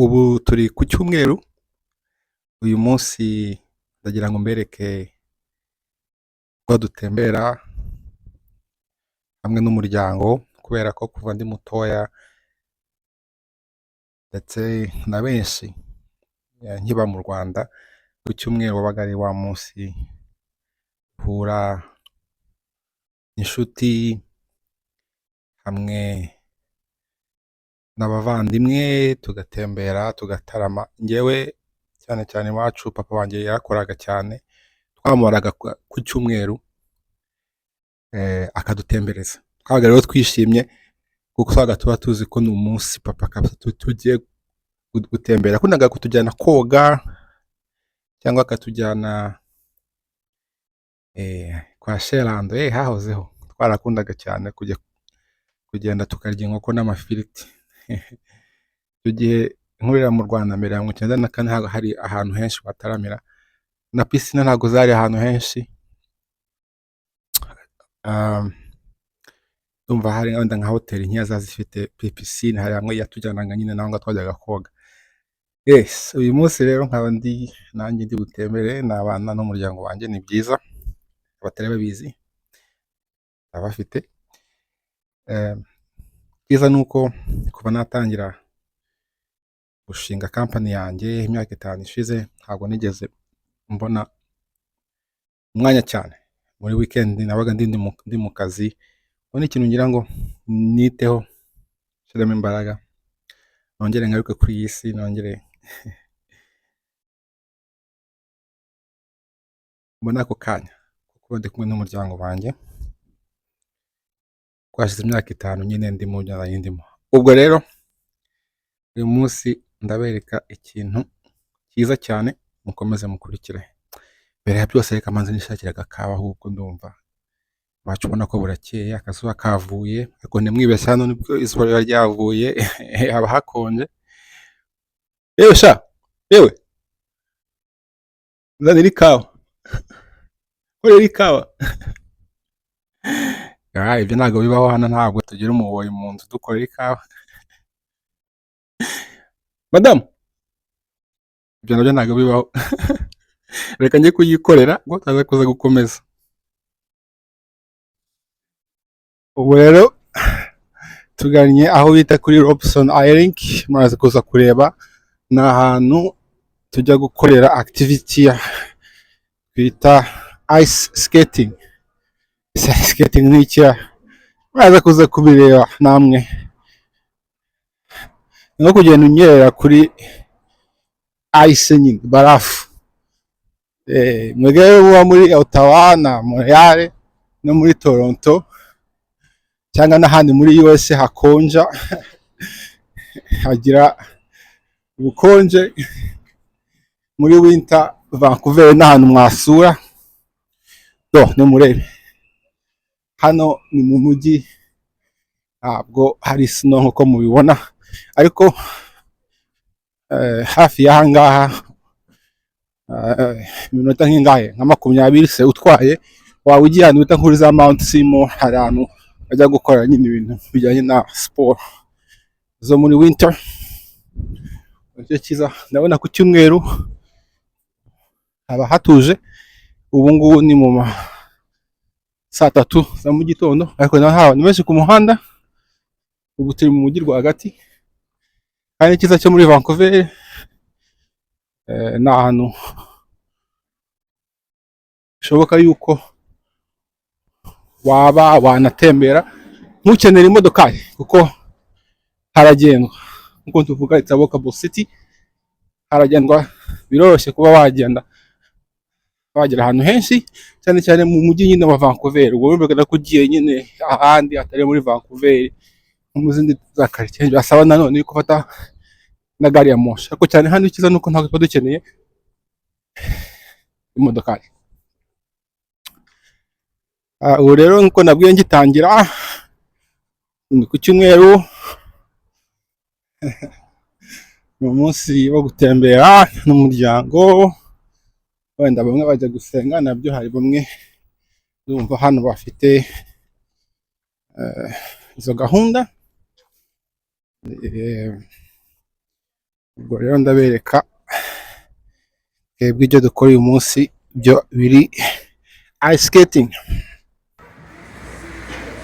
Ubu turi ku cyumweru, uyu munsi ndagira ngo mbereke uko dutembera hamwe n'umuryango, kubera ko kuva ndi mutoya ndetse na benshi nkiba mu Rwanda, ku cyumweru wabaga ari wa munsi uhura n'inshuti hamwe n'abavandimwe tugatembera tugatarama. Njyewe cyane cyane iwacu papa wanjye yarakoraga cyane, twamubaraga ku cyumweru akadutembereza. Twabaga rero twishimye kuko twabaga tuba tuzi ko ni umunsi papa kabisa tugiye gutembera. Yakundaga kutujyana koga cyangwa akatujyana kwa Sherando, hahozeho. Twarakundaga cyane kujya kugenda tukarya inkoko n'amafiriti. Icyo gihe nkurira mu Rwanda mbere ya 94 hari ahantu henshi bataramira, na pisine ntabwo zari ahantu henshi. Ndumva hari wenda nka hoteli nkeya ziba zifite pisine, hari hamwe yatujyanaga nyine naho ngaho twajyaga koga. Yes, uyu munsi rero nkaba ndi nanjye ndi butembere n'abana n'umuryango wanjye, ni byiza, abatari babizi ndabafite. Icyiza ni uko kuva natangira gushinga kampani yanjye imyaka 5 ishize, ntabwo nigeze mbona umwanya cyane. Muri weekend nabaga ndi mu kazi, ubu ni ikintu ngira ngo niteho, nshyiremo imbaraga, nongere ngaruke kuri iyi si, nongere mbone ako kanya ko kuba ndi kumwe n'umuryango wanjye, kuko hashize imyaka 5 nyine ndi mu byo nari ndimo. Ubwo rero uyu munsi ndabereka ikintu cyiza cyane, mukomeze mukurikire. Mbere ya byose reka mbanze nishakire agakawa, ahubwo ndumva iwacu ubona ko burakeye, akazuba kavuye, ariko ntimwibeshye hano nibwo izuba riba ryavuye, haba hakonje. Yewe sha, yewe nzanira ikawa, nkorera ikawa. Ibyo ntabwo bibaho hano, ntabwo tugira umuboyi mu nzu dukorera ikawa. Madamu, ibyo nabyo ntabwo bibaho. Reka njye kuyikorera ngo taza kuza gukomeza. Ubu rero tugannye aho bita kuri Robson Rink, muraza kuza kureba, ni ahantu tujya gukorera activity twita ice skating. Ice skating ni iki? Muraza kuza kubireba namwe. Ni nko kugenda unyerera kuri ice nyine, barafu. Mwebwe muba muri Ottawa na Montreal no muri Toronto cyangwa n'ahandi muri US hakonja, hagira ubukonje muri winter, Vancouver n'ahantu mwasura. Do nimurebe hano ni mu mujyi, ntabwo hari snow nkuko mubibona, ariko hafi y'aha ngaha iminota nk'ingahe, nka 20 se utwaye, waba ugiye ahantu bita kuri za Mount Seymour, hari ahantu bajya gukora nyine ibintu bijyanye na siporo zo muri winter. Nicyo cyiza, ndabona ku cyumweru haba hatuje. Ubu ngubu ni mu ma saa 3 za mu gitondo, ariko naho hari abantu benshi ku muhanda. Ubu turi mu mujyi rwagati, kandi icyiza cyo muri Vancouver ni ahantu bishoboka yuko waba wanatembera ntukenere imodokari, kuko haragendwa. Nkuko tuvuga it's a walkable city, haragendwa, biroroshye kuba wagenda wagera ahantu henshi, cyane cyane mu mujyi nyine wa Vancouver. Ubwo birumvikana ko ugiye nyine ahandi hatari muri Vancouver, nko mu zindi za quartier, birasaba nanone yuko ufata na gari ya moshi. Ariko cyane hano icyiza ni uko ntabwo tuba dukeneye imodokari. Ubu rero nkuko nabwiye ngitangira, ni ku cyumweru, ni umunsi wo gutembera n'umuryango, wenda bamwe bajya gusenga, nabyo hari bamwe ndumva hano bafite izo gahunda. Ubwo rero ndabereka twebwe ibyo dukora uyu munsi byo biri ice skating.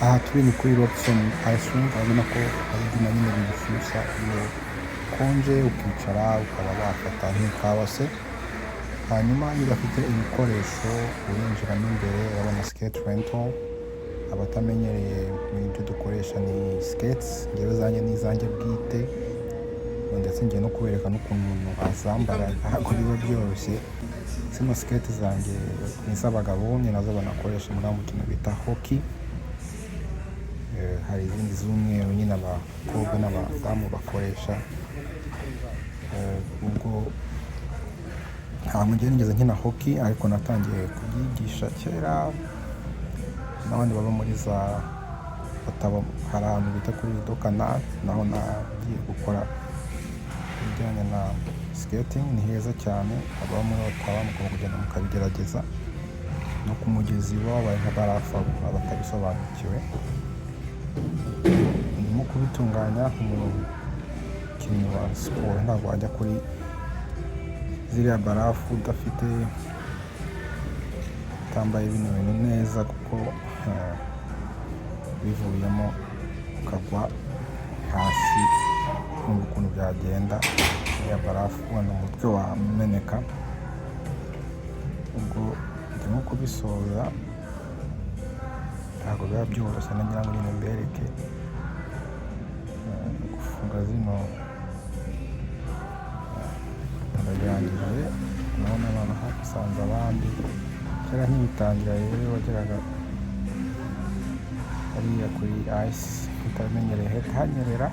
Aha turi ni kuri Robson Ice Rink. Urabona ko ari ibyuma nyine bigushyushya iyo ukonje, ukicara ukaba wafata nk'ikawa se. Hanyuma iyo udafite ibikoresho urinjiramo imbere, urabona skate rental. Abatamenyereye ibyo dukoresha ni skates, ngewe zanjye ni izanjye bwite, ndetse ngiye no kubereka n'ukuntu umuntu azambara. Ntabwo biba byoroshye. Zino skate zanjye ni iz'abagabo, ni nazo banakoresha muri wa mukino bita hockey. Hari izindi z'umweru nyine abakobwa n'abadamu bakoresha. Ubwo ntabwo njye nigeze nkina hockey, ariko natangiye kubyigisha kera n'abandi baba muri za Ottawa. Hari ahantu bita kuri Rideau Canal, naho nagiye gukora ibijyanye na skating. Ni heza cyane, ababa muri Ottawa mugomba kugenda mukabigerageza. No ku mugezi wabaye nka barafu, abatabisobanukiwe. Ndimo kubitunganya nk'umukinnyi wa siporo, ntabwo wajya kuri ziriya barafu udafite, utambaye bino bintu neza, kuko bivuyemo ukagwa hasi, urumva ukuntu byagenda. Iriya barafu wenda umutwe wameneka. Ubwo ndimo kubisoza, ntabwo biba byoroshye. Nagira ngo nyine mbereke gufunga zino. Ndabirangije, ndabona noneho usanze abandi. Kera nkibitangira rero, wageraga hariya kuri ice utamenyereye hahita hanyerera,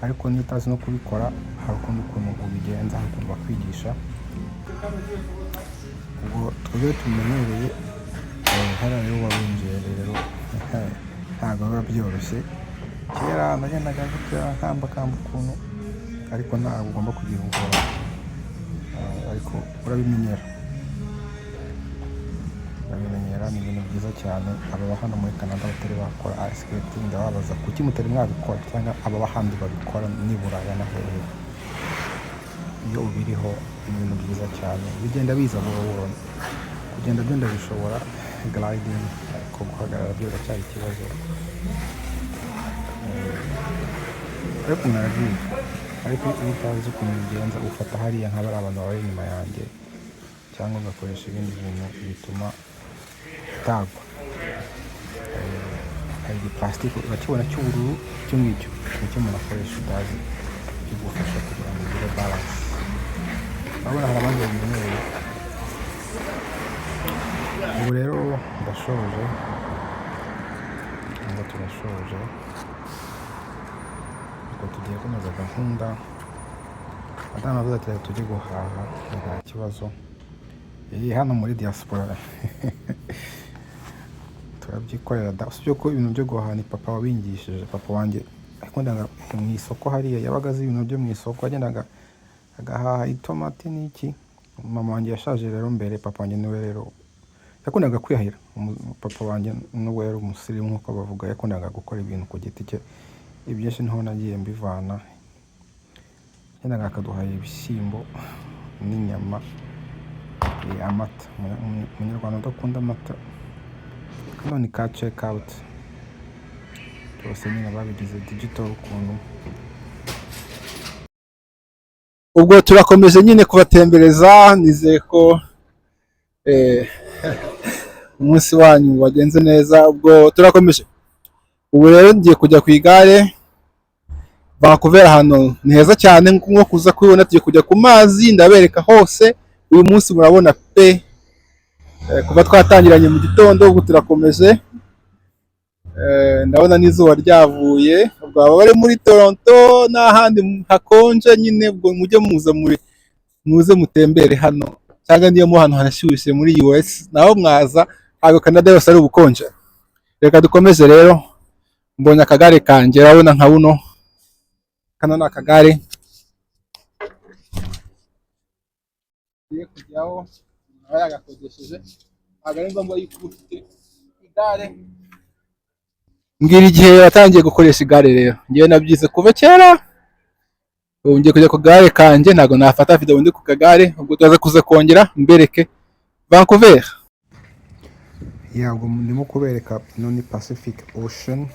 ariko niyo utazi no kubikora hari ukundi ukuntu ubigenza, hari ukuntu bakwigisha. Ubwo twebwe tumenyereye, hariya rero uba winjiye rero ntabwo biba byoroshye. Kera nagendaga gutya nkambakamba ukuntu, ariko ntabwo ugomba kugira ubwoba. Ariko urabimenyera, urabimenyera. Ni ibintu byiza cyane. Ababa hano muri Canada batari bakora ice skating, ndababaza kuki mutari mwabikora, cyangwa ababa ahandi babikora n'i Buraya na hehe. Iyo ubiriho ni ibintu byiza cyane, bigenda biza buhoro buhoro. Kugenda byo ndabishobora, gliding, ariko guhagarara byo biracyari ikibazo. Ariko narabyiga. Ariko iyo utazi ukuntu ubigenza, ufata hariya nka bariya abantu bari inyuma yanjye, cyangwa ugakoresha ibindi bintu bituma utagwa. Hari igipulasitike urakibona cy'ubururu, icyo ngicyo nicyo umuntu akoresha utazi, kigufasha kugira ngo ugire balance. Urabona hari abandi babimenyereye. Ubu rero ndashoje cyangwa turashoje, ubwo tugiye kunoza gahunda. Madamu avuze ati: "Reka tujye guhaha." Nta kibazo. Iyi hano muri diaspora turabyikorera da. Usibye ko ibintu byo guhaha ni papa wabingishije. Papa wanjye yakundaga mu isoko hariya, yabaga azi ibintu byo mu isoko, yagendaga agahaha itomati n'iki. Mama wanjye yashaje rero mbere, papa wanjye niwe rero yakundaga kwihahira. Papa wanjye nubwo yari umusirimu nk'uko bavuga, yakundaga gukora ibintu ku giti cye. Ibyinshi niho nagiye mbivana. Yagendaga akaduhahira ibishyimbo n'inyama, amata. Umunyarwanda udakunda amata? Kano ni ka check out, byose nyine babigize digital ukuntu. Ubwo turakomeje nyine kubatembereza. Nizeye ko umunsi wanyu wagenze neza. Ubwo turakomeje. Ubu rero ngiye kujya ku igare. Vancouver ahantu ni heza cyane nko kuza kubibona. Tugiye kujya ku mazi, ndabereka hose uyu munsi. Murabona pe, kuva twatangiranye mu gitondo, ubu turakomeje. Ndabona n'izuba ryavuye. Ubwo baba bari muri Toronto n'ahandi hakonje nyine, ubwo mujye muza muri muze mutembere hano, cyangwa niyo mu hantu hanashyushye muri US naho mwaza. Ntabwo Canada yose ari ubukonje. Reka dukomeze rero. Mbonye akagare kanjye, urabona nka buno. Kano ni akagare ngiye kujyaho, aba yagakodesheje. Ntabwo ari ngombwa yuko uba ufite igare. Mbwira igihe watangiye gukoresha igare rero. Ngewe nabyize kuva kera. Ubu ngiye kujya ku gare kanjye, ntabwo nafata video ndi ku kagare. Ubwo tuza kuza kongera mbereke Vancouver. Yego, ndimo kubereka ino ni Pacific Ocean,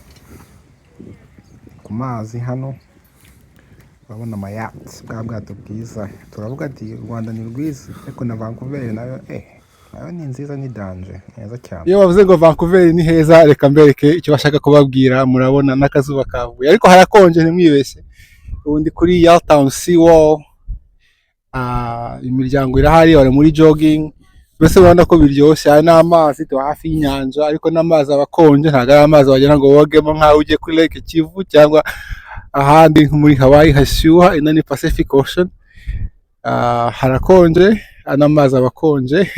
ku mazi hano urabona amayati, bwa bwato bwiza. Turavuga ati u Rwanda ni rwiza, ariko na Vancouver nayo nayo ni nziza, ni danger, ni heza cyane. Iyo bavuze ngo Vancouver ni heza, reka mbereke icyo bashaka kubabwira. Murabona n'akazuba kavuye, ariko harakonje, ntimwibeshye. Ubu ndi kuri Yaletown Seawall. Imiryango irahari, bari muri jogging, mbese urabona ko biryoshye. Aya ni amazi, tuba hafi y'inyanja, ariko n'amazi aba akonje, ntabwo ari amazi wagira ngo wogemo nk'aho ugiye kuri Lake Kivu cyangwa ahandi nko muri Hawaii hashyuha. Ino ni Pacific Ocean. Harakonje, n'amazi aba akonje,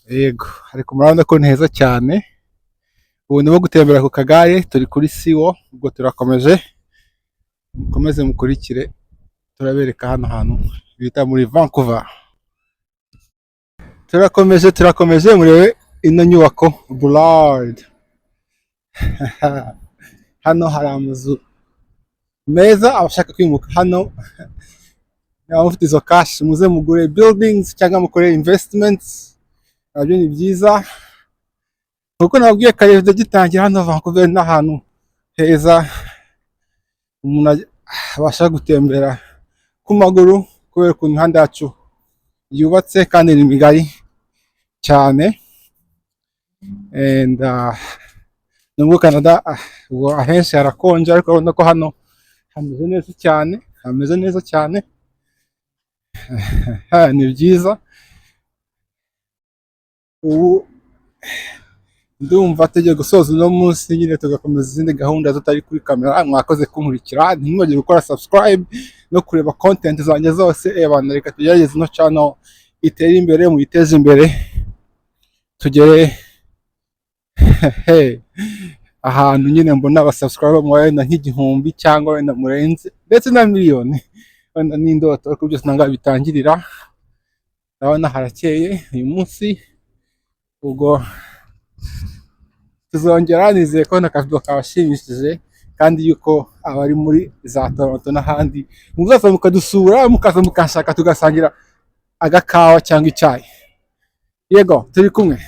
yego, ariko murabona ko ni heza cyane. Ubu ndimo gutembera ku kagare, turi kuri Seawall. Ubwo turakomeje, mukomeze mukurikire, turabereka hano hantu bita muri Vancouver. Turakomeje, turakomeje, murebe ino nyubako Burrard. Hano hari amazu meza. Abashaka kwimuka hano, niba mufite izo cash, muze mugure buildings cyangwa mukore investments, nabyo ni byiza. Nkuko nababwiye kare gitangira, hano Vancouver ni ahantu heza umuntu abasha gutembera ku maguru kubera ukuntu imihanda yacu yubatse kandi ni migari cyane. And nubwo Canada ubwo ahenshi harakonje, ariko urabona ko hano hameze neza cyane, hameze neza cyane, ni byiza. Ubu ndumva tugiye gusoza uno munsi nyine, tugakomeza izindi gahunda zitari kuri kamera. Mwakoze kunkurikira, ntimwibagirwe gukora subscribe no kureba content zanjye zose. Abantu, reka tugerageze ino channel itere imbere, muyiteze imbere, tugere ahantu nyine mbona aba subscriber wenda nk'igihumbi cyangwa wenda murenze, ndetse na miliyoni wenda n'indoto, ariko byose ntabwo bitangirira. Ndabona harakeye uyu munsi, ubwo tuzongera. Nizeye ko akavido kabashimishije, kandi yuko abari muri za Toronto n'ahandi muzaza mukadusura, mukaza mukanshaka, tugasangira agakawa cyangwa icyayi. Yego, turi kumwe.